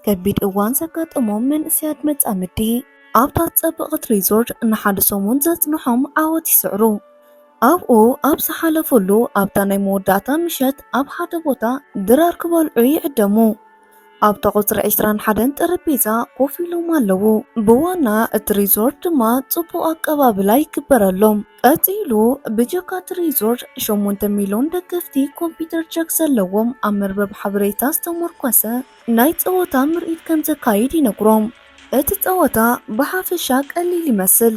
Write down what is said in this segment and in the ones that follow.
ከቢድ እዋን ዘጋጠሞም መንእሰያት መጻምዲ ኣብታ ዝጸበቐት ሪዞርት ንሓደ ሰሙን ዘጽንሖም ዓወት ይስዕሩ። ኣብኡ ኣብ ዝሓለፉሉ ኣብታ ናይ መወዳእታ ምሸት ኣብ ሓደ ቦታ ድራር ክበልዑ ይዕደሙ። ኣብታ ቁጽሪ ዕስራን ሓደን ጠረጴዛ ኮፍ ኢሎም ኣለዉ። ብዋና እቲ ሪዞርት ድማ ጽቡቕ ኣቀባብላ ይግበረሎም። ቀጺሉ ብጀካ እቲ ሪዞርት ሸሞንተ ሚልዮን ደገፍቲ ኮምፒውተር ቸክ ዘለዎም ኣብ መርበብ ሓበሬታ ዝተመርኮሰ ናይ ጸወታ ምርኢት ከም ዘካይድ ይነግሮም። እቲ ጸወታ ብሓፈሻ ቀሊል ይመስል።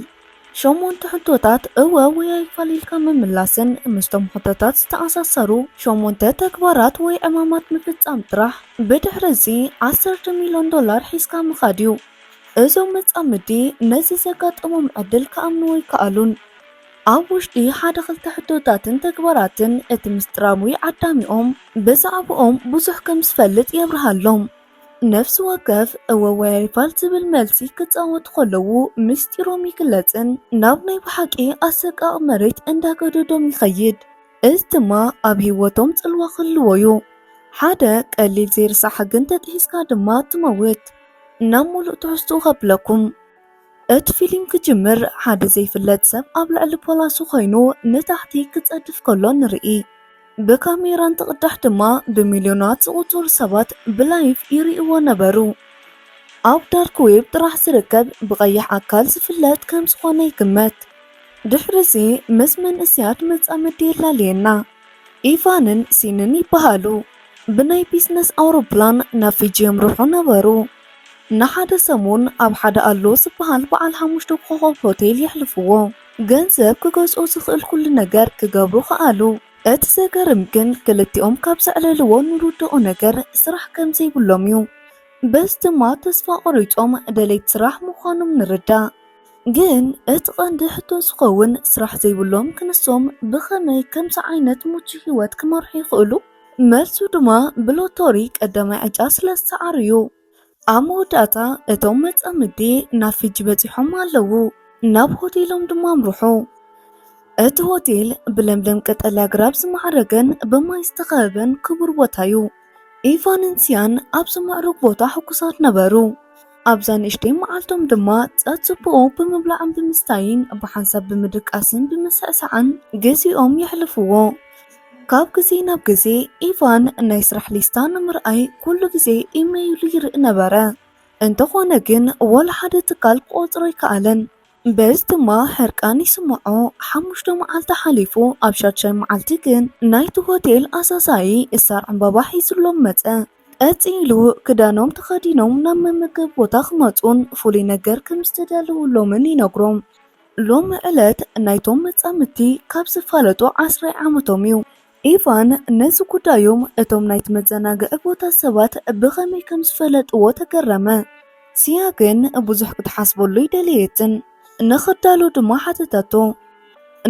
ሸሞንተ ሕቶታት እወ ወይ ኣይፋል ኢልካ ምምላስን ምስቶም ሕቶታት ዝተኣሳሰሩ ሸሞንተ ተግባራት ወይ ዕማማት ምፍጻም ጥራሕ። ብድሕሪ እዚ ዓሰርተ ሚልዮን ዶላር ሒዝካ ምኻድ እዩ። እዞም መጻምዲ ነዚ ዘጋጠሞም ዕድል ክኣምንዎ ኣይከኣሉን። ኣብ ውሽጢ ሓደ ክልተ ሕቶታትን ተግባራትን እቲ ምስጢራዊ ዓዳሚኦም ብዛዕባኦም ብዙሕ ከም ዝፈልጥ የብርሃሎም። ነፍሲ ወከፍ እወ ወይ ኣይፋል ዝብል መልሲ ክጻወቱ ከለዉ ምስጢሮም ይግለጽን ናብ ናይ ብሓቂ ኣሰቃቒ መሬት እንዳገደዶም ይኸይድ። እዚ ድማ ኣብ ህይወቶም ጽልዋ ክህልዎ እዩ። ሓደ ቀሊል ዘይርሳዕ ሕጊ እንተጥሒስካ ድማ ትመውት። ናብ ሙሉእ ትሕዝትኡ ከብለኩም። እቲ ፊልም ክጅምር ሓደ ዘይፍለጥ ሰብ ኣብ ልዕሊ ፖላሱ ኮይኑ ንታሕቲ ክጸድፍ ከሎ ንርኢ። ብካሜራ እንትቕዳሕ ድማ ብሚልዮናት ዝቑጸሩ ሰባት ብላይቭ ይርእይዎ ነበሩ። ኣብ ዳርክ ዌብ ጥራሕ ዝርከብ ብቐይሕ ኣካል ዝፍለጥ ከም ዝኾነ ይግመት። ድሕሪ እዚ ምስ መንእሰያት መጻምዲ የላልየና። ኢቫንን ሲንን ይበሃሉ። ብናይ ቢዝነስ ኣውሮፕላን ናብ ፊጂ የምርሑ ነበሩ። ንሓደ ሰሙን ኣብ ሓደ ኣሎ ዝበሃል በዓል ሓሙሽተ ኮኸብ ሆቴል የሕልፍዎ። ገንዘብ ክገዝኦ ዝኽእል ኩሉ ነገር ክገብሩ ከኣሉ። እቲ ዘገርም ግን ክልቲኦም ካብ ዘዕለልዎ ንርድኦ ነገር ስራሕ ከም ዘይብሎም እዩ። በዚ ድማ ተስፋ ቆሪጾም ደለይቲ ስራሕ ምዃኖም ንርዳእ። ግን እቲ ቀንዲ ሕቶ ዝኸውን ስራሕ ዘይብሎም ክንሶም ብኸመይ ከምዚ ዓይነት ምቹ ህይወት ክመርሑ ይኽእሉ? መልሱ ድማ ብሎቶሪ ቀዳማይ ዕጫ ስለ ዝሰዓሩ እዩ። ኣብ መወዳእታ እቶም መጻምዲ ናብ ፊጂ በጺሖም ኣለዉ። ናብ ሆቴሎም ድማ ኣምርሑ። እቲ ሆቴል ብለምለም ቀጠልያ ኣግራብ ዝማዕረገን ብማይ ዝተኸበበን ክቡር ቦታ እዩ። ኢቫንን ሲያን ኣብዚ ምዕሩግ ቦታ ሕጉሳት ነበሩ። ኣብዛ ንእሽተይ መዓልቶም ድማ ጸጽብኦ ብምብላዕን ብምስታይን ብሓንሳብ ብምድቃስን ብምስዕሳዕን ግዜኦም የሕልፍዎ። ካብ ግዜ ናብ ግዜ ኢቫን ናይ ስራሕ ሊስታ ንምርኣይ ኩሉ ግዜ ኢመይሉ ይርኢ ነበረ። እንተኾነ ግን ወላ ሓደ ትካል ክቆጽሮ ኣይከኣለን። በዚ ድማ ሕርቃን ይስምዖ። ሓሙሽተ መዓልቲ ሓሊፉ ኣብ ሻድሻይ መዓልቲ ግን ናይቲ ሆቴል ኣሳሳዪ እሳር ዕምባባ ሒዙሎም መጸ። ቀጺሉ ክዳኖም ተኸዲኖም ናብ መመገቢ ቦታ ክመጹን ፍሉይ ነገር ከም ዝተዳለወሎምን ይነግሮም። ሎሚ ዕለት ናይቶም መጻምድቲ ካብ ዝፋለጡ ዓስራይ ዓመቶም እዩ። ኢቫን ነዚ ጉዳዮም እቶም ናይቲ መዘናግዒ ቦታ ሰባት ብኸመይ ከም ዝፈለጥዎ ተገረመ። ሲያ ግን ብዙሕ ክትሓስበሉ ኣይደለየትን። ንኽዳሎ ድማ ሓተተቶ።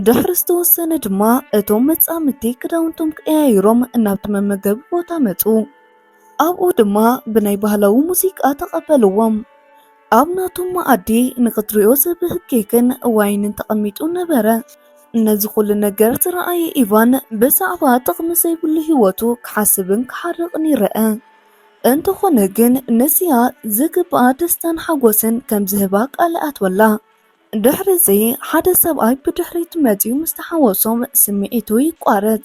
ድሕሪ ዝተወሰነ ድማ እቶም መጻምድቲ ክዳውንቶም ቀያይሮም ናብቲ መመገቢ ቦታ መጹ። ኣብኡ ድማ ብናይ ባህላዊ ሙዚቃ ተቐበልዎም። ኣብ ናቶም መኣዲ ንኽትሪኦ ዘብህግ ኬክን ዋይንን ተቐሚጡ ነበረ። ነዚ ኩሉ ነገር ዝረኣየ ኢቫን ብዛዕባ ጥቕሚ ዘይብሉ ህይወቱ ክሓስብን ክሓርቕን ይረአ። እንተኾነ ግን ንሲያ ዝግብኣ ደስታን ሓጎስን ከም ዝህባ ቃል ኣትወላ። ድሕሪ እዚ ሓደ ሰብኣይ ብድሕሪት መጺኡ ምስ ተሓወሶም ስምዒቱ ይቋረጽ።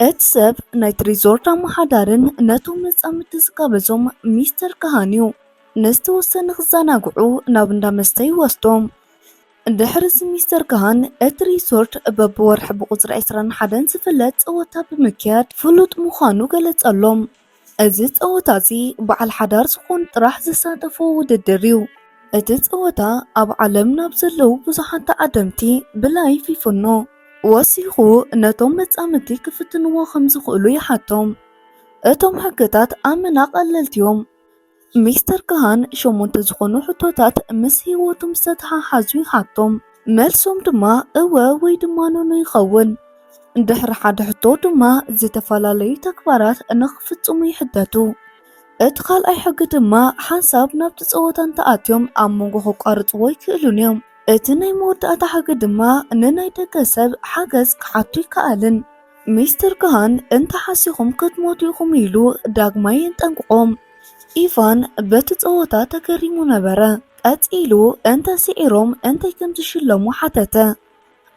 እቲ ሰብ ናይቲ ሪዞርት ኣመሓዳርን ነቶም መጻምድቲ ዝጋበዞም ሚስተር ካሃን እዩ። ንዝተወሰነ ክዘናግዑ ናብ እንዳ መስተ ይወስዶም። ድሕሪ እዚ ሚስተር ካሃን እቲ ሪዞርት በብወርሒ ብቁጽሪ ዕስራን ሓደን ዝፍለጥ ጸወታ ብምክያድ ፍሉጥ ምዃኑ ገለጸሎም። እዚ ጸወታ እዚ በዓል ሓዳር ዝኾኑ ጥራሕ ዝሳተፍዎ ውድድር እዩ። እቲ ጸወታ ኣብ ዓለም ናብ ዘለዉ ብዙሓት ተዓደምቲ ብላይፍ ይፍኖ። ወሲኹ ነቶም መጻምድቲ ክፍትንዎ ከም ዝኽእሉ ይሓቶም። እቶም ሕግታት ኣመና ቀለልቲ እዮም። ሚስተር ካሃን ሸሞንተ ዝኾኑ ሕቶታት ምስ ህይወቶም ዝተተሓሓዙ ይሓቶም። መልሶም ድማ እወ ወይ ድማ ኖኖ ይኸውን። ድሕሪ ሓደ ሕቶ ድማ ዝተፈላለዩ ተግባራት ንኽፍጽሙ ይሕተቱ። እቲ ካልኣይ ሕጊ ድማ ሓንሳብ ናብቲ ጸወታ እንተኣትዮም ኣብ መንጎ ከቋርጽዎ ኣይክእሉን እዮም። እቲ ናይ መወዳእታ ሕጊ ድማ ንናይ ደገ ሰብ ሓገዝ ክሓቱ ኣይከኣልን። ሚስተር ካሃን እንተሓሲኹም ክትሞቱ ኢኹም ኢሉ ዳግማይ የንጠንቅቖም። ኢቫን በቲ ጸወታ ተገሪሙ ነበረ። ቀጺሉ፣ እንተ ስዒሮም እንታይ ከም ዝሽለሙ ሓተተ።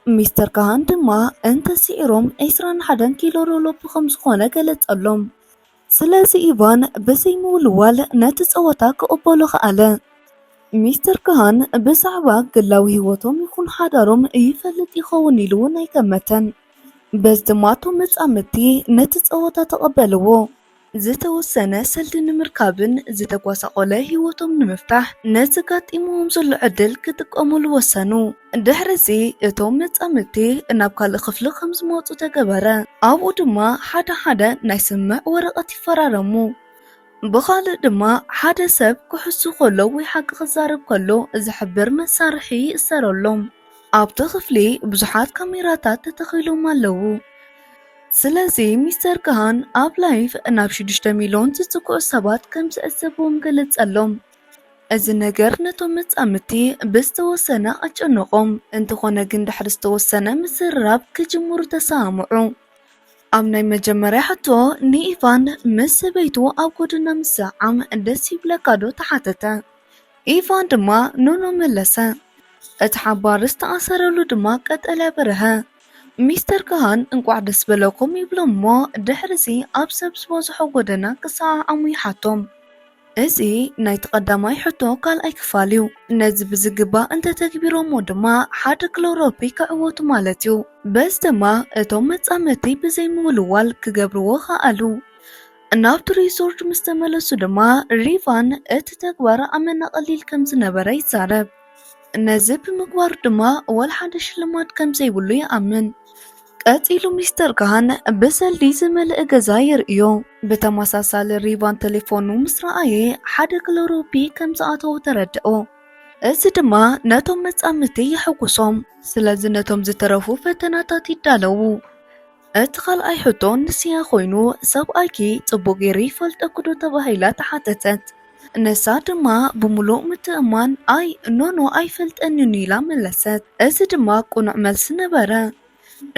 ሚስተር ካሃን ድማ፣ እንተ ስዒሮም ዕስራን ሓደን ኪሎ ሎሎፕ ከም ዝኾነ ገለጸሎም። ስለዚ ኢቫን ብዘይ ምውልዋል ነቲ ጸወታ ክቕበሎ ከኣለ። ሚስተር ካሃን ብዛዕባ ግላዊ ህይወቶም ይኹን ሓዳሮም ይፈልጥ ይኸውን ኢሉ እውን ኣይገመተን። በዚ ድማ እቶም መጻምድቲ ነቲ ጸወታ ተቐበልዎ። ዝተወሰነ ሰልዲ ንምርካብን ዝተጓሳቖለ ህይወቶም ንምፍታሕ ነዘጋጢምዎም ዘሎ ዕድል ክጥቀሙሉ ወሰኑ። ድሕሪ እዚ እቶም መጻምድቲ ናብ ካልእ ክፍሊ ከም ዝመጹ ተገበረ። ኣብኡ ድማ ሓደ ሓደ ናይ ስምምዕ ወረቐት ይፈራረሙ። ብኻልእ ድማ ሓደ ሰብ ክሕሱ ከሎ ወይ ሓቂ ክዛረብ ከሎ ዝሕብር መሳርሒ ይእሰረሎም። ኣብቲ ክፍሊ ብዙሓት ካሜራታት ተተኺሎም ኣለዉ። ስለዚ ሚስተር ካሃን ኣብ ላይቭ ናብ ሽዱሽተ ሚልዮን ዝጽግዑ ሰባት ከም ዝዕዘብዎም ገለጸሎም። እዚ ነገር ነቶም መጻምድቲ ብዝተወሰነ ኣጨነቖም። እንተኾነ ግን ድሕሪ ዝተወሰነ ምዝርራብ ክጅምሩ ተሰማምዑ። ኣብ ናይ መጀመርያ ሕቶ ንኢቫን ምስ ሰበይቱ ኣብ ጎደና ምስዕዓም ደስ ይብለካ ዶ ተሓተተ። ኢቫን ድማ ኖኖ መለሰ። እቲ ሓባሪ ዝተኣሰረሉ ድማ ቀጠልያ በርሀ። ሚስተር ካሃን እንቋዕ ደስ በለኩም ይብሎም እሞ ድሕርዚ ኣብ ሰብ ዝበዝሖ ጎደና ክሰዓዓሙ ይሓቶም። እዚ ናይቲ ቀዳማይ ሕቶ ካልኣይ ክፋል እዩ። ነዚ ብዝግባእ እንተተግቢሮሞ ድማ ሓደ ክሎሮፒ ክዕወቱ ማለት እዩ። በዚ ድማ እቶም መጻምድቲ ብዘይ ምውልዋል ክገብርዎ ከኣሉ። ናብቲ ሪዞርት ምስ ተመለሱ ድማ ሪቫን እቲ ተግባር ኣመና ቀሊል ከም ዝነበረ ይዛረብ። ነዚ ብምግባሩ ድማ ወላ ሓደ ሽልማት ከም ዘይብሉ ይኣምን። ቀጺሉ ሚስተር ካሃን ብሰልዲ ዝመልአ ገዛ የርእዮ። ብተመሳሳሊ ሪቫን ቴሌፎኑ ምስ ረኣየ ሓደ ክሎሮፒ ከም ዝኣተወ ተረድኦ። እዚ ድማ ነቶም መጻምድቲ የሐጉሶም። ስለዚ ነቶም ዝተረፉ ፈተናታት ይዳለዉ። እቲ ካልኣይ ሕቶ ንስያ ኮይኑ፣ ሰብኣይኪ ጽቡቕ ገይሩ ይፈልጠኪ ዶ ተባሂላ ተሓተተት። ንሳ ድማ ብምሉእ ምትእምማን ኣይ ኖኖ ኣይፈልጠንን ኢላ መለሰት። እዚ ድማ ቅኑዕ መልሲ ነበረ።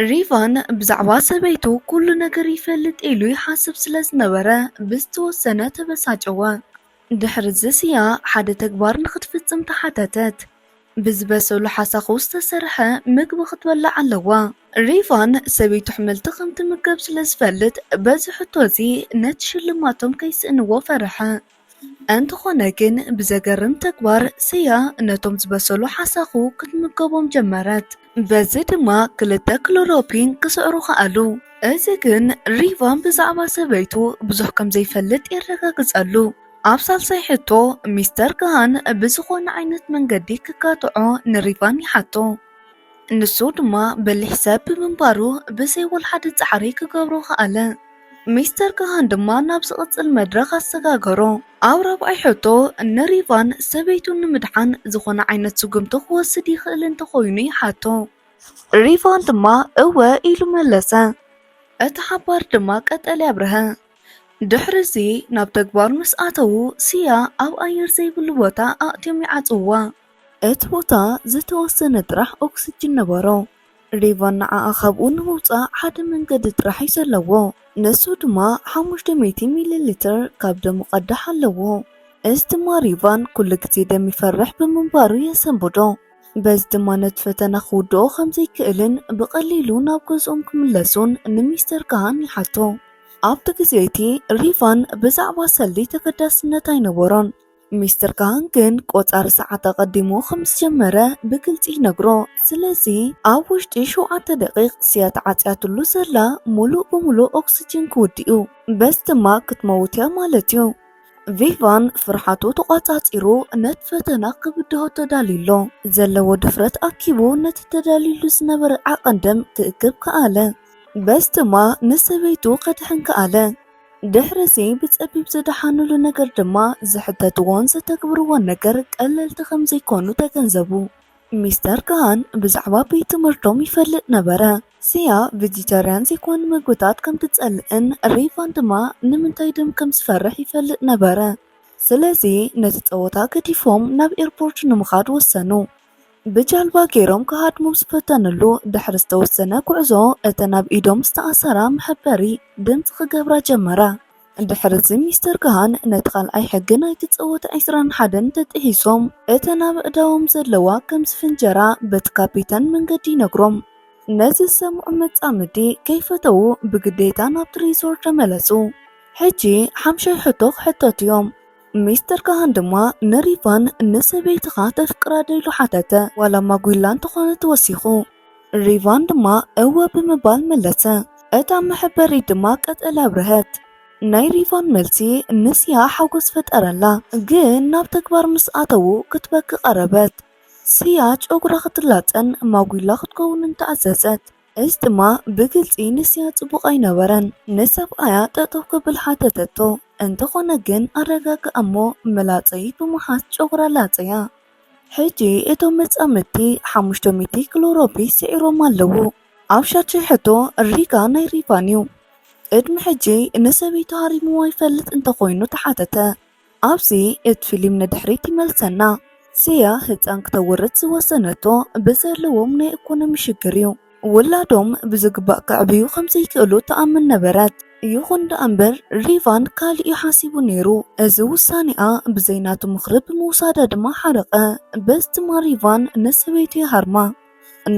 ሪቫን ብዛዕባ ሰበይቱ ኩሉ ነገር ይፈልጥ ኢሉ ይሓስብ ስለ ዝነበረ ብዝተወሰነ ተበሳጨወ። ድሕሪ እዚ ስያ ሓደ ተግባር ንኽትፍጽም ተሓተተት። ብዝበሰሉ ሓሳኹ ዝተሰርሐ ምግቢ ክትበልዕ ኣለዋ። ሪቫን ሰበይቱ ኣሕምልቲ ከም ትምገብ ስለ ዝፈልጥ በዚ ሕቶ እዚ ነቲ ሽልማቶም ከይስእንዎ ፈርሐ። እንተኾነ ግን ብዘገርም ተግባር ስያ ነቶም ዝበሰሉ ሓሳኹ ክትምገቦም ጀመረት። በዚ ድማ ክልተ ክሎሮፒን ክስዕሩ ከኣሉ። እዚ ግን ሪቫን ብዛዕባ ሰበይቱ ብዙሕ ከም ዘይፈልጥ የረጋግጸሉ። ኣብ ሳልሳይ ሕቶ ሚስተር ካሃን ብዝኾነ ዓይነት መንገዲ ክካትዖ ንሪቫን ይሓቶ። ንሱ ድማ በሊሕ ሰብ ብምንባሩ ብዘይ ወላ ሓደ ጻዕሪ ክገብሮ ከኣለ። ሚስተር ካሃን ድማ ናብ ዝቕጽል መድረኽ ኣሰጋገሮ። ኣብ ራብዓይ ሕቶ ንሪቫን ሰበይቱ ንምድሓን ዝኾነ ዓይነት ስጉምቲ ክወስድ ይኽእል እንተኾይኑ ይሓቶ። ሪቫን ድማ እወ ኢሉ መለሰ። እቲ ሓባር ድማ ቀጠልያ ኣብርሀ። ድሕሪ እዚ ናብ ተግባር ምስ ኣተዉ ስያ ኣብ ኣየር ዘይብሉ ቦታ ኣእትዮም ይዓጽውዋ። እቲ ቦታ ዝተወሰነ ጥራሕ ኦክስጅን ነበሮ። ሪቫን ንዓኣ ካብኡ ንምውጻእ ሓደ መንገዲ ጥራሕ እዩ ዘለዎ። ንሱ ድማ ሓሙሽተ ሚእቲ ሚሊ ሊትር ካብ ደሙ ቀዳሕ ኣለዎ። እዚ ድማ ሪቫን ኩሉ ግዜ ደም ይፈርሕ ብምንባሩ የሰንብዶ። በዚ ድማ ነቲ ፈተና ክውድኦ ከም ዘይክእልን ብቐሊሉ ናብ ገዝኦም ክምለሱን ንሚስተር ካሃን ይሓቶ። ኣብቲ ግዜ እቲ ሪቫን ብዛዕባ ሰልዲ ተገዳስነት ኣይነበሮን። ሚስተር ካሃን ግን ቆጻሪ ሰዓት ኣቐዲሙ ከም ዝጀመረ ብግልጺ ይነግሮ። ስለዚ ኣብ ውሽጢ ሸውዓተ ደቂቕ ስያ ተዓጽያትሉ ዘላ ሙሉእ ብሙሉእ ኦክስጅን ክውድእ እዩ። በዚ ድማ ክትመውት እያ ማለት እዩ። ሪቫን ፍርሓቱ ተቋጻጺሩ ነቲ ፈተና ክብድሆ ተዳልዩ ኣሎ። ዘለዎ ድፍረት ኣኪቡ ነቲ ተዳልዩሉ ዝነበረ ዓቐን ደም ክእክብ ከኣለ። በዚ ድማ ንሰበይቱ ከድሕን ከኣለ። ድሕሪ እዚ ብጸቢብ ዝደሓንሉ ነገር ድማ ዝሕተትዎን ዘተግብርዎን ነገር ቀለልቲ ከም ዘይኮኑ ተገንዘቡ። ሚስተር ካሃን ብዛዕባ ቤት ትምህርቶም ይፈልጥ ነበረ። ስያ ቬጀታርያን ዘይኮኑ ምግብታት ከም ትጸልእን ሪቫን ድማ ንምንታይ ደም ከም ዝፈርሕ ይፈልጥ ነበረ። ስለዚ ነቲ ጸወታ ገዲፎም ናብ ኤርፖርት ንምኻድ ወሰኑ። ብጃልባ ገይሮም ክሃድሙ ዝፈተንሉ ድሕሪ ዝተወሰነ ጉዕዞ እተን ኣብ ኢዶም ዝተኣሰራ መሐበሪ ድምጺ ክገብራ ጀመራ። ድሕሪ እዚ ሚስተር ካሃን ነቲ ካልኣይ ሕጊ ናይቲ ጸወታ ዕስራን ሓደን ተጥሒሶም እተን ኣብ ኣእዳዎም ዘለዋ ከም ዝፍንጀራ በቲ ካፒታን መንገዲ ይነግሮም። ነዚ ዝሰምዑ መጻምዲ ከይፈተዉ ብግዴታ ናብቲ ሪዞርት ተመለሱ። ሕጂ ሓምሻይ ሕቶ ክሕተቱ እዮም። ሚስተር ካሃን ድማ ንሪቫን ንሰበይትኻ ተፍቅራ ዶ ኢሉ ሓተተ። ዋላ ማጉላ እንተኾነ ተወሲኹ። ሪቫን ድማ እወ ብምባል መለሰ። እታ መሐበሪት ድማ ቀጠልያ ኣብርሀት። ናይ ሪቫን መልሲ ንስያ ሓጎስ ፈጠረላ፣ ግን ናብ ተግባር ምስ ኣተዉ ክትበኪ ቀረበት። ስያ ጨጉራ ክትላጸን ማጉላ ክትከውንን ተኣዘዘት። እዚ ድማ ብግልጺ ንስያ ጽቡቕ ኣይነበረን። ንሰብኣያ ጠጠው ክብል ሓተተቶ። እንተኾነ ግን ኣረጋግኣ እሞ መላጸይት ብምሓዝ ጨጉራ ላጸያ። ሕጂ እቶም መጻምድቲ ሓሙሽተ ሚእቲ ክሎሮፒስ ስዒሮም ኣለዉ። ኣብ ሻድሻይ ሕቶ ሪጋ ናይ ሪቫን እዩ። ቅድሚ ሕጂ ንሰበይቱ ሃሪምዋ ይፈልጥ እንተኾይኑ ተሓተተ። ኣብዚ እቲ ፊልም ንድሕሪት ይመልሰና። ስያ ህጻን ክተውርድ ዝወሰነቶ ብዘለዎም ናይ ኢኮኖሚ ሽግር እዩ። ውላዶም ብዝግባእ ከዕብዩ ከም ዘይክእሉ ትኣምን ነበረት። ይኹን ደኣ እምበር ሪቫን ካልእ እዩ ሓሲቡ ነይሩ። እዚ ውሳኔኣ ብዘይ ናቱ ምኽሪ ብምውሳዳ ድማ ሓረቐ። በዚ ድማ ሪቫን ንሰበይቱ ይሃርማ።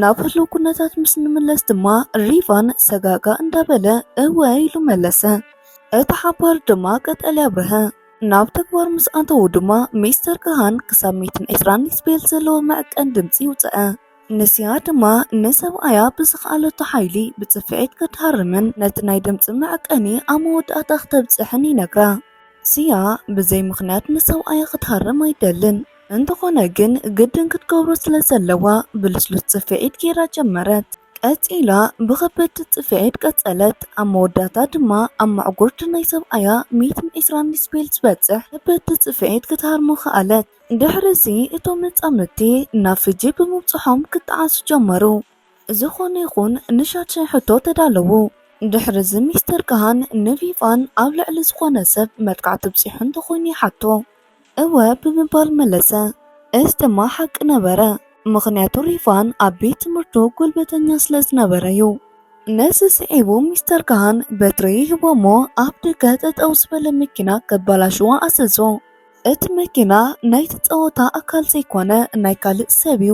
ናብ ህልው ኩነታት ምስ ንምለስ ድማ ሪቫን ሰጋጋ እንዳበለ እወ ኢሉ መለሰ። እቲ ሓባር ድማ ቀጠልያ ኣብርሀ። ናብ ተግባር ምስ ኣተዉ ድማ ሚስተር ካሃን ክሳብ ሚእትን ዕስራን ዲሲቤል ዘለዎ መዐቀኒ ድምጺ ይውጽኣ። ንስያ ድማ ንሰብኣያ ብዝኸኣለቶ ሓይሊ ብጽፍዒት ክትሃርምን ነቲ ናይ ድምጺ መዐቀኒ ኣብ መወዳእታ ክተብጽሕን ይነግራ። ስያ ብዘይ ምኽንያት ንሰብኣያ ክትሃርም ኣይደልን። እንተኾነ ግን ግድን ክትገብሮ ስለ ዘለዋ ብልስሉስ ጽፍዒት ጌራ ጀመረት። ቀጺላ ብኸበድቲ ጽፍዒት ቀጸለት። ኣብ መወዳእታ ድማ ኣብ መዕጉርቲ ናይ ሰብኣያ ሚእትን ዕስራን ዲሲቤል ዝበጽሕ ከበድቲ ጽፍዒት ክትሃርሞ ከኣለት። ድሕሪ እዚ እቶም መጻምድቲ ናብ ፍጂ ብምብጽሖም ክጠዓሱ ጀመሩ። ዝኾነ ይኹን ንሻድሻይ ሕቶ ተዳለዉ። ድሕሪ እዚ ሚስተር ካሃን ንሪቫን ኣብ ልዕሊ ዝኾነ ሰብ መጥቃዕቲ ብጺሑ እንተኾይኑ ይሓቶ። እወ ብምባል መለሰ። እዚ ድማ ሓቂ ነበረ፣ ምኽንያቱ ሪቫን ኣብ ቤት ትምህርቱ ጉልበተኛ ስለ ዝነበረ እዩ። ነዚ ስዒቡ ሚስተር ካሃን በትሪ ይህቦ እሞ ኣብ ደገ ጠጠው ዝበለ መኪና ከባላሽዋ ኣዘዞ። እቲ መኪና ናይቲ ጸወታ ኣካል ዘይኮነ ናይ ካልእ ሰብ እዩ።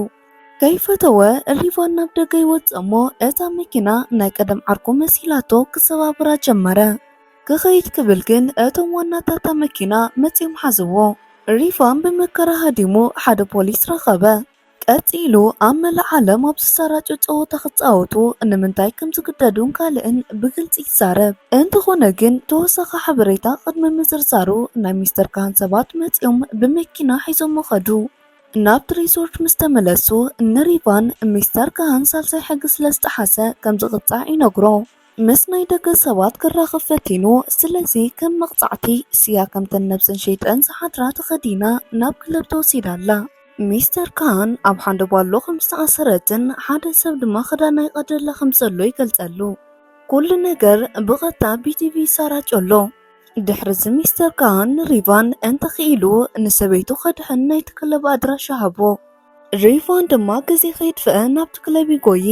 ከይፈተወ ሪቫን ናብ ደገ ይወጽእ እሞ እታ መኪና ናይ ቀደም ዓርኩ መሲላቶ ክሰባብራ ጀመረ። ክኸይድ ክብል ግን እቶም ዋናታት እታ መኪና መጺኦም ሓዝዎ። ሪቫን ብመከራ ሃዲሙ ሓደ ፖሊስ ረኸበ። ቀጺሉ ኣብ መላእ ዓለም ኣብ ዝሰራጨ ጸወታ ክጻወቱ ንምንታይ ከም ዝግደዱን ካልእን ብግልጺ ይዛረብ። እንተኾነ ግን ተወሳኺ ሓበሬታ ቅድሚ ምዝርዛሩ ናይ ሚስተር ካሃን ሰባት መጺኦም ብመኪና ሒዞሞ ከዱ። ናብቲ ሪዞርት ምስ ተመለሱ ንሪቫን ሚስተር ካሃን ሳልሳይ ሕጊ ስለ ዝጠሓሰ ከም ዝቕጻዕ ይነግሮ። ምስ ናይ ደገ ሰባት ክራኸብ ፈቲኑ፣ ስለዚ ከም መቕጻዕቲ ስያ ከምተን ነብሰን ሸይጠን ዝሓድራ ተኸዲና ናብ ክለብ ተወሲዳ ኣላ። ሚስተር ካሃን ኣብ ሓንደባሎ ከም ዝተኣሰረትን ሓደ ሰብ ድማ ክዳና ይቐደላ ከም ዘሎ ይገልጸሉ። ኩሉ ነገር ብቐጥታ ብ ቲቪ ይሰራጨሎ። ድሕሪ እዚ ሚስተር ካሃን ንሪቫን እንተኽኢሉ ንሰበይቱ ከድሕን ናይቲ ክለብ ኣድራሻ ሃቦ። ሪቫን ድማ ግዜ ከየጥፍአ ናብቲ ክለብ ይጎዪ።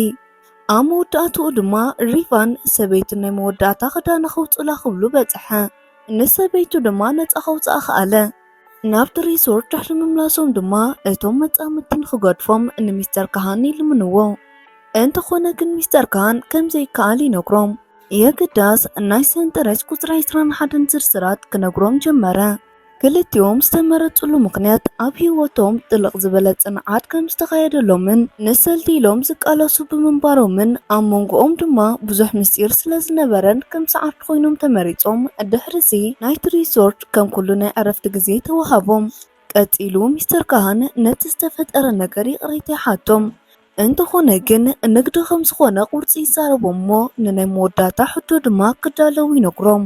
ኣብ መወዳእትኡ ድማ ሪቫን ሰበይቱ ናይ መወዳእታ ክዳና ከውጽላ ክብሉ በጽሐ። ንሰበይቱ ድማ ነጻ ከውጽኣ ከኣለ። ናብቲ ሪዞርት ድሕሪ ምምላሶም ድማ እቶም መጻምድቲ ንኽገድፎም ንሚስተር ካሃን ይልምንዎ። እንተኾነ ግን ሚስተር ካሃን ከም ዘይከኣል ይነግሮም። የግዳስ ናይ ሰንጠረዥ ቁጽሪ ዕስራን ሓደን ዝርዝራት ክነግሮም ጀመረ። ክልቲኦም ዝተመረጹሉ ምኽንያት ኣብ ህይወቶም ጥልቕ ዝበለ ጽንዓት ከም ዝተኻየደሎምን ንሰልዲ ኢሎም ዝቃለሱ ብምንባሮምን ኣብ መንጎኦም ድማ ብዙሕ ምስጢር ስለ ዝነበረን ከም ሰዓርቲ ኮይኖም ተመሪጾም። ድሕሪ እዚ ናይቲ ሪዞርት ከም ኩሉ ናይ ዕረፍቲ ግዜ ተዋሃቦም። ቀጺሉ ሚስተር ካሃን ነቲ ዝተፈጠረ ነገር ይቕሬታ ይሓቶም። እንተኾነ ግን ንግዲ ከም ዝኾነ ቁርጺ ይዛረቦም እሞ ንናይ መወዳእታ ሕቶ ድማ ክዳለዉ ይነግሮም።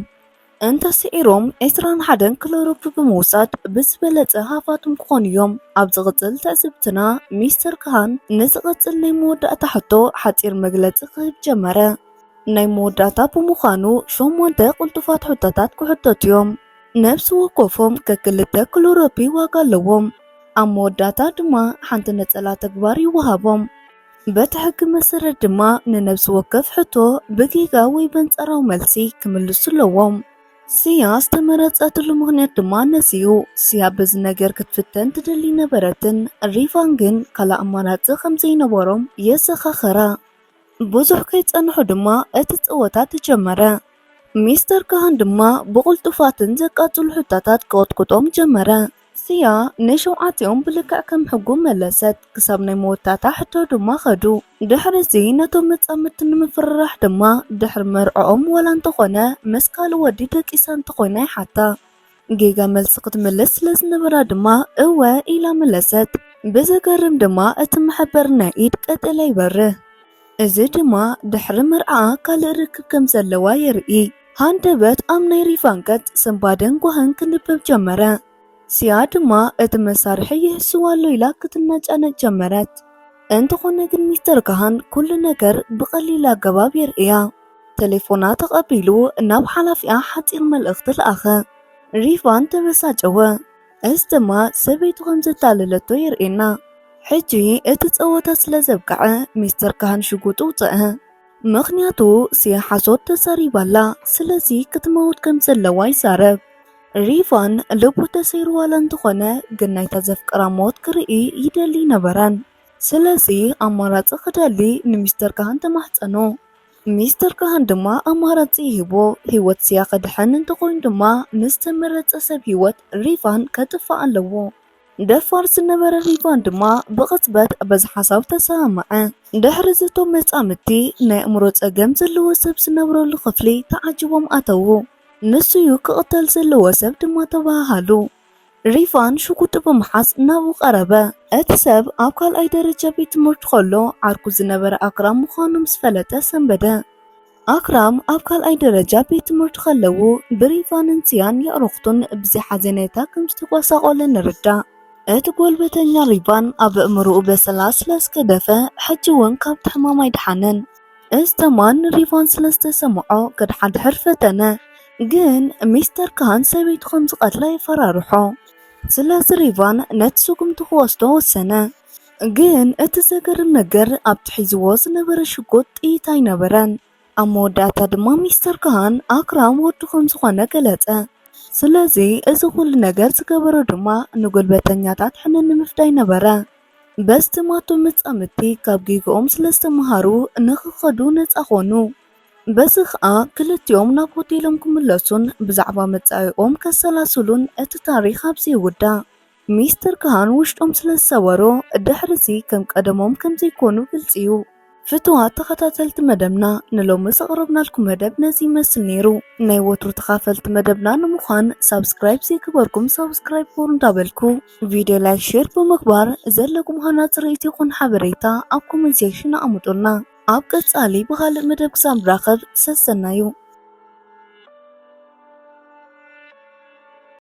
እንተስዒሮም ዕስራን ሓደን ክሎሮፕ ብምውሳድ ብዝበለጸ ሃፋትም ክኾኑ እዮም። ኣብ ዝቕጽል ትዕዝብትና ሚስተር ካሃን ንዝቕጽል ናይ መወዳእታ ሕቶ ሓጺር መግለጺ ክህብ ጀመረ። ናይ መወዳእታ ብምዃኑ ሸሞንተ ቅልጡፋት ሕቶታት ክሕተቱ እዮም። ነብሲ ወከፎም ከክልተ ክሎሮፒ ዋጋ ኣለዎም። ኣብ መወዳእታ ድማ ሓንቲ ነጸላ ተግባር ይወሃቦም። በቲ ሕጊ መሰረት ድማ ንነብሲ ወከፍ ሕቶ ብጌጋ ወይ በንጻራዊ መልሲ ክምልሱ ኣለዎም። ሲያ ዝተመረጸትሉ ምኽንያት ድማ ነዚዩ። ሲያ በዚ ነገር ክትፍተን ትደሊ ነበረትን፣ ሪቫን ግን ካልእ ኣማራጺ ከም ዘይነበሮም የዘኻኸራ። ብዙሕ ከይጸንሑ ድማ እቲ ጸወታ ተጀመረ። ሚስተር ካህን ድማ ብቕልጡፋትን ዘቃጽሉ ሕቶታት ክቕጥቅጦም ጀመረ። ሲያ ንሸውዓቲኦም ብልክዕ ከም ሕጉ መለሰት፣ ክሳብ ናይ መወዳእታ ሕቶ ድማ ኸዱ። ድሕሪ እዚ ነቶም መጻምድቲ ንምፍርራሕ ድማ ድሕሪ መርዕኦም ዋላ እንተኾነ ምስ ካልእ ወዲ ደቂሳ እንተኾይና ይሓታ። ጌጋ መልሲ ክትምልስ ስለ ዝነበራ ድማ እወ ኢላ መለሰት። ብዘገርም ድማ እቲ መሐበሪ ናይ ኢድ ቀጠልያ ይበርህ። እዚ ድማ ድሕሪ መርዓኣ ካልእ ርክብ ከም ዘለዋ የርኢ። ሃንደበት ኣብ ናይ ሪቫን ገጽ ስንባደን ጓህን ክንበብ ጀመረ። ሲያ ድማ እቲ መሳርሒ ይህስዋ ኣሎ ኢላ ክትነጫነጭ ጀመረት። እንተኾነ ግን ሚስተር ካህን ኩሉ ነገር ብቐሊል ኣገባብ የርእያ። ቴሌፎና ተቐቢሉ ናብ ሓላፊኣ ሓጺር መልእኽቲ ለኣኸ። ሪቫን ተበሳጨወ። እዚ ድማ ሰበይቱ ከም ዘታለለቶ የርእየና። ሕጂ እቲ ጸወታ ስለ ዘብቅዐ ሚስተር ካህን ሽጉጡ ውጽአ። ምኽንያቱ ሲያ ሓሶት ተዛሪባ ኣላ፣ ስለዚ ክትመውት ከም ዘለዋ ይዛረብ። ሪቫን ልቡ ተሰይሩ ዋላ እንተኾነ ግን ናይታ ዘፍቅራ ሞት ክርኢ ይደሊ ነበረን። ስለዚ ኣማራጺ ክደሊ ንሚስተር ካህን ተማሕጸኖ። ሚስተር ካህን ድማ ኣማራጺ ይህቦ፣ ህይወት ሲያ ክድሕን እንተኾይኑ ድማ ንዝተመረጸ ሰብ ህይወት ሪቫን ከጥፍእ ኣለዎ። ደፋር ዝነበረ ሪቫን ድማ ብቕጽበት በዚ ሓሳብ ተሰማምዐ። ድሕሪ እዚ እቶም መጻምድቲ ናይ ኣእምሮ ጸገም ዘለዎ ሰብ ዝነብረሉ ክፍሊ ተዓጂቦም ኣተዉ። ንሱ'ዩ ክቕተል ዘለዎ ሰብ ድማ ተበሃሃሉ። ሪቫን ሽጉጡ ብምሓዝ ናብኡ ቀረበ። እቲ ሰብ ኣብ ካልኣይ ደረጃ ቤት ትምህርቲ ከሎ ዓርኩ ዝነበረ ኣክራም ምዃኑ ምስ ፈለጠ ሰንበደ። ኣክራም ኣብ ካልኣይ ደረጃ ቤት ትምህርቲ ከለዉ ብሪቫንን ሲያን የዕሩኽቱን ብዘይ ሓዘኔታ ከም ዝተጓሳቖለ ንርዳእ። እቲ ጎልበተኛ ሪቫን ኣብ ኣእምሮኡ በሰላ ስለ ዝገደፈ ሕጂ እውን ካብቲ ሕማም ኣይደሓነን። እዚ ተማን ሪቫን ስለ ዝተሰምዖ ከድሓድሕር ፈተነ፣ ግን ሚስተር ካህን ሰበይቱ ከም ዝቐትላ የፈራርሖ። ስለዚ ሪቫን ነቲ ስጉምቲ ክወስዶ ወሰነ። ግን እቲ ዘገርም ነገር ኣብቲ ሒዝዎ ዝነበረ ሽጉጥ ጥይት ኣይነበረን። ኣብ መወዳእታ ድማ ሚስተር ካህን ኣክራም ወዱ ከም ዝኾነ ገለጸ። ስለዚ እዚ ኩሉ ነገር ዝገበሮ ድማ ንጉልበተኛታት ሕነ ንምፍዳይ ነበረ። በዚ ትማቶም መጻምድቲ ካብ ጌግኦም ስለ ዝተምሃሩ ንኽኸዱ ነጻ ኾኑ። በዚ ኸኣ ክልቲኦም ናብ ሆቴሎም ክምለሱን ብዛዕባ መጻኢኦም ከሰላስሉን እቲ ታሪኽ ኣብዚ ይውዳእ። ሚስተር ካህን ውሽጦም ስለ ዝሰበሮ ድሕርዚ ከም ቀደሞም ከም ዘይኮኑ ግልጺ እዩ። ፍቱዋት ተኸታተልቲ መደብና ንሎሚ ዘቕረብናልኩም መደብ ነዚ ይመስል ነይሩ። ናይ ወትሩ ተኻፈልቲ መደብና ንምዃን ሳብስክራይብ ዘይገበርኩም ሳብስክራይብ ግበሩ እንዳበልኩ ቪድዮ ላይክ ሼር ብምግባር ዘለኩም ሃናጺ ርእይቶ ይኹን ሓበሬታ ኣብ ኮመንት ሴክሽን ኣቐምጡልና። ኣብ ቀጻሊ ብኻልእ መደብ ክሳብ ንራኸብ ሰሰናዩ።